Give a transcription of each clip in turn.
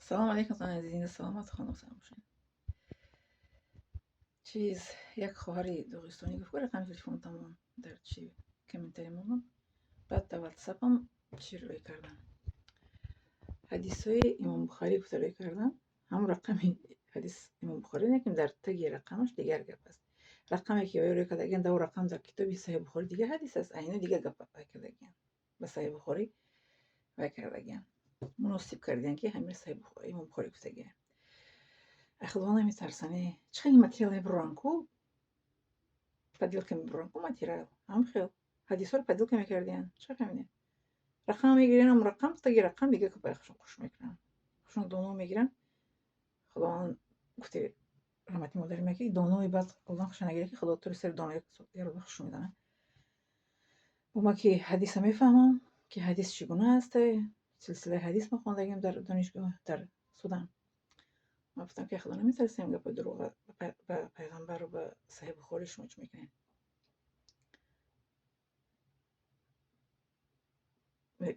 Салом алейкум, азизин, саломат, хонум, салом бошед. Чиз, як хоҳари доғистонӣ гуфт, рақами телефон тамом дар чи комментарий мондам. Баъд дар ватсапам чи рӯй кардам? Ҳадисҳои Имом Бухарӣ гуфта рӯй кардам. Ҳамон рақами ҳадис Имом Бухарӣ, лекин дар таги рақамаш дигар гап аст. Рақаме ки рӯй кардагиан, дар рақам дар китоби Саҳиҳ Бухорӣ дигар ҳадис аст, айно дигар гап вай кардагиан. Ба Саҳиҳ Бухорӣ вай кардагиан. Муносиб кардиан, ки ҳамин Саҳиҳ Бухорӣ, Имом Бухорӣ гуфтагиан. Ай, Худо наметарсане? Чӣ хел материал мебуранд ку? Подделка мебуранд ку материал. Ҳам хел. Ҳадисҳоро подделка мекардиан. Чӣ ҳамине? Рақам мегиранд, ҳам рақам, таги рақам дигар гапай хушон қуш мекунанд. Хушон доно мегиранд. Худованд гуфти раҳмати модари ма, ки донои баъд одам хуша нагирад, ки Худо тури сари донои ярода хуш медонад. Ма ки ҳадиса мефаҳмам, ки ҳадис чӣ гуна аст, силсилаи ҳадис ма хондагим дар донишгоҳ, дар Судан. Ман гуфтам, ки Худо наметарсем, гапи дурӯға ба пайғамбару ба Саҳиҳ Бухорӣ шумо чӣ мекунед?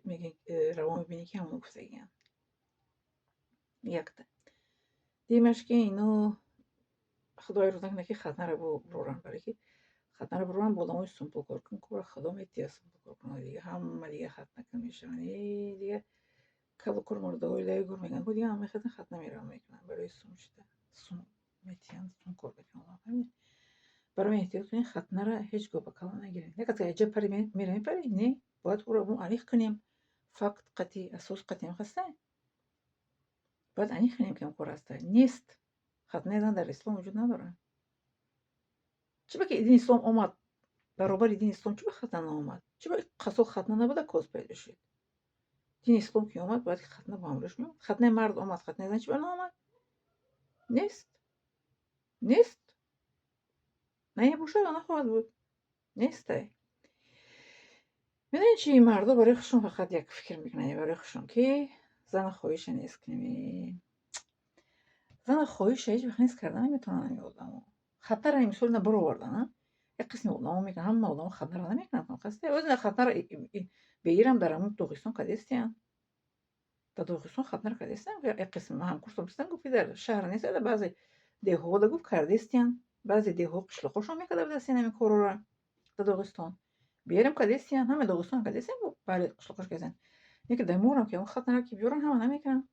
Мегӯ, раво мебинӣ, ки ҳамоно гуфтагиянд. Якта. Димаш, ки ино Худои рӯз накунад, ки хатнаро буроранд, барое ки хатнаро буроранд, бо одамои сумпул кор кун, кора Худо метиҳад сумпул кор кунад, дига ҳама дига хатна кун мешаванд. Э, дига калукур мурдаҳои лаи гур мегӯянд, бо дига ҳама мехезанд, хатна мераванд, мекунанд, барои сум шида сум метиҳанд, сум кор мекунанд. Фаҳмидед? Барои эҳтиёт кунед, хатнара ҳеҷ гоҳ ба калон нагиред. Як кас аҷаб пари мера мепари, не, бояд ӯро мо аниқ кунем. Факт қатъӣ, асос қатъӣ хаста. Бояд аниқ кунем, ки он кор аста. Нест. Хатнаи зан дар ислом вуҷуд надорад. Чӣ ба ки дини ислом омад, баробари дини ислом чӣ ба хатна наомад? Чӣ ба қасол хатна набуда, коз пайдо шуд? Дини ислом ки омад, бояд ки хатна бо ҳамроҳш меомад. Хатнаи мард омад, хатнаи зан чӣ ба наомад? Нест. Нест. Набошад ва нахоҳад буд. Нестай. Медонед чи, мардо барои худшон фақат як фикр мекунанд, барои худшон, ки зана хоҳиша нест кунем. Зана хоҳиша ҳеҷ вақт нест карда наметавонанд ҳамин одамо. Хатнара мисол ина баровардан, як қисми одамо мекунанд, ҳама одамо хатнара намекунанд. Қасде озина хатнара беирам дар ҳамун Доғистон кадестиянд. Дар Доғистон хатнара кадестиянд. Як қисми ҳамкурсам пурсидам, гуфт, ки дар шаҳр нест, дар баъзе деҳҳода, гуфт, кардестиянд. Баъзе деҳҳо, қишлоқҳошон мекарда будастиянд ҳамин корора дар Доғистон. Берам кадестиянд, ҳама Доғистон кадестиянд, баъзе қишлоқҳош кадестиянд. Лекин дар морам ки ҳамон хатнара ки биёранд, ҳама намекунанд.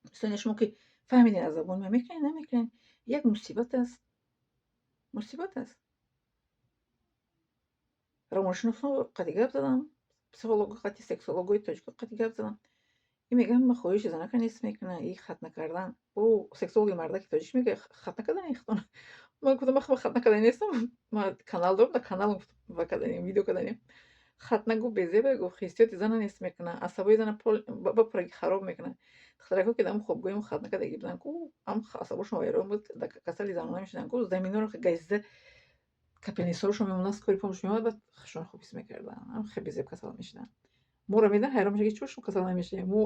Мисол, шумо ки фаҳмидед аз забони ман, мекунед, намекунед? Як мусибат аст. Мусибат аст. Равоншиносҳо қати гап задам, психолого қати, сексологои тоҷико қати гап задам. Ин мегӯяд, ма хоҳиши занака нест мекунад, и хатна кардан. О, сексологи мардаки тоҷик мегӯяд, хатна кардани хатона. Ман гуфтам, ман хатна кардани нестам. Ман канал дорам, дар каналам ва карданем, видео карданем. Хатна, гуфт, безебе, гуфт, ҳиссиёти зана нест мекунад, асабои зана ба пурраги хароб мекунад. Духтаракҳо ки дар хобгоҳи хатна кардаги буданд ку, ҳам асабошон вайрон буд, касали занона мешуданд ку, заминоро газида капельницаҳошон мемонданд, скорый помощь меомад, баъд хушон хуб ҳис мекарданд. Ҳам хеле безеб касал мешуданд. Моро медиҳанд, ҳайрон мешаванд, ки чӣ шумо касал намешавем. Мо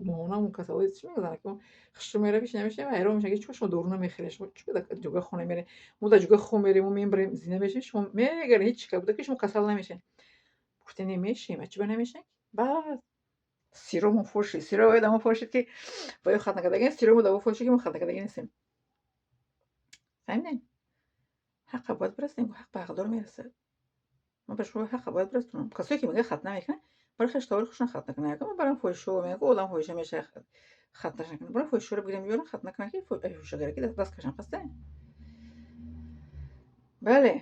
моҳонамон касалҳои чӣ мегӯянд, ки мо хушрӯ меравем, ҳеч намешавем, ҳайрон мешаванд, ки чӣ шумо дору намехӯред, шумо чӣ дар ҷойгоҳи хона меред. Мо дар ҷойгоҳи хоб мерем, мо мебарем, зина мешавем, шумо мегаред, ҳеч чӣ буда, ки шумо касал намешавед. Гуфтем, не, мешавем, а чӣ ба намешавем? Баъд сиромон фошид, сиро ояд мо фошид, ки ба ё хатна кардагием, сиромо дар фошид, ки мо хатна кардаги нестем. Фаҳмидед? Ҳаққа бояд бирасонем, ҳақ ба ҳақдор мерасад. Ман ба шумо ҳаққа бояд бирасонам. Касое ки мегӯяд, хатна мекунанд, барои хеш товари худшон хатна кунанд. Ман барам фоҳишаҳо мегӯям, одам фоҳиша мешавад, хатнаш накунад. Барам фоҳишаҳоро бигирем, биёрам, хатна кунанд, ки фоҳишагаре ки даст кашам, хаста. Бале,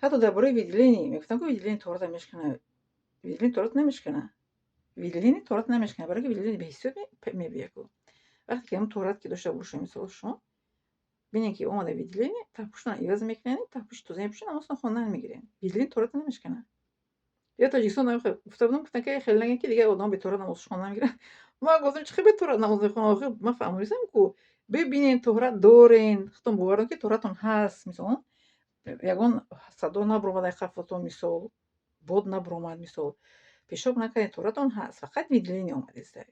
ҳатто дар бораи выделение мегуфтам, ки выделение тоҳарата мешканад. Выделение тоҳарат намешканад. Выделение тоҳарат намешканад, барои ки выделение беҳиссиёт мебиёяд ку. Вақте ки ҳамон тоҳарат ки дошта бошем, мисол, шумо бинед, ки омада выделение, таҳпӯшро иваз мекунед, таҳпӯши тоза мепӯшед, намозро хондан мегиред. Выделение тоҳарат намешканад. Я Тоҷикистон гуфта будам, гуфтам, ки хеле нагӯед, ки дигар одамон бетоҳарат намоз хондан мегиранд. Ман гуфтам, чӣ хел бетоҳарат намоз мехонам? Охир ман фаҳмонистам ку, бибинед, тоҳарат дорен, худтон бовар доред, ки тоҳаратон ҳаст, мисол, ягон садо набуромад ай қафотон, мисол, бод набуромад, мисол, пешоб накардед, тоҳаратон ҳаст, фақат выделение омадеста.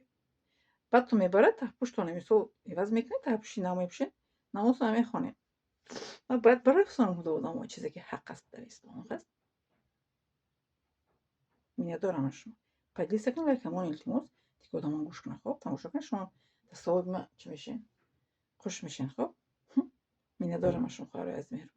Баъд ту мебарад, таҳпӯштона, мисол, иваз мекунед, таҳпӯши нав мепӯшед, намозро мехонед. Ман бояд бирасонам худо одамо чизе ки ҳақ аст дар ислом аст. Миннатдорам аз шумо. Поделиться кунед, лайк, камон, илтимос, ки одамон гӯш кунанд. Хоб, тамошо кунед, шумо Савоби ма чӣ мешен? Хуш мешен. Хоб, миннатдорам аз шумо, хоҳарои азиз, меҳрубон.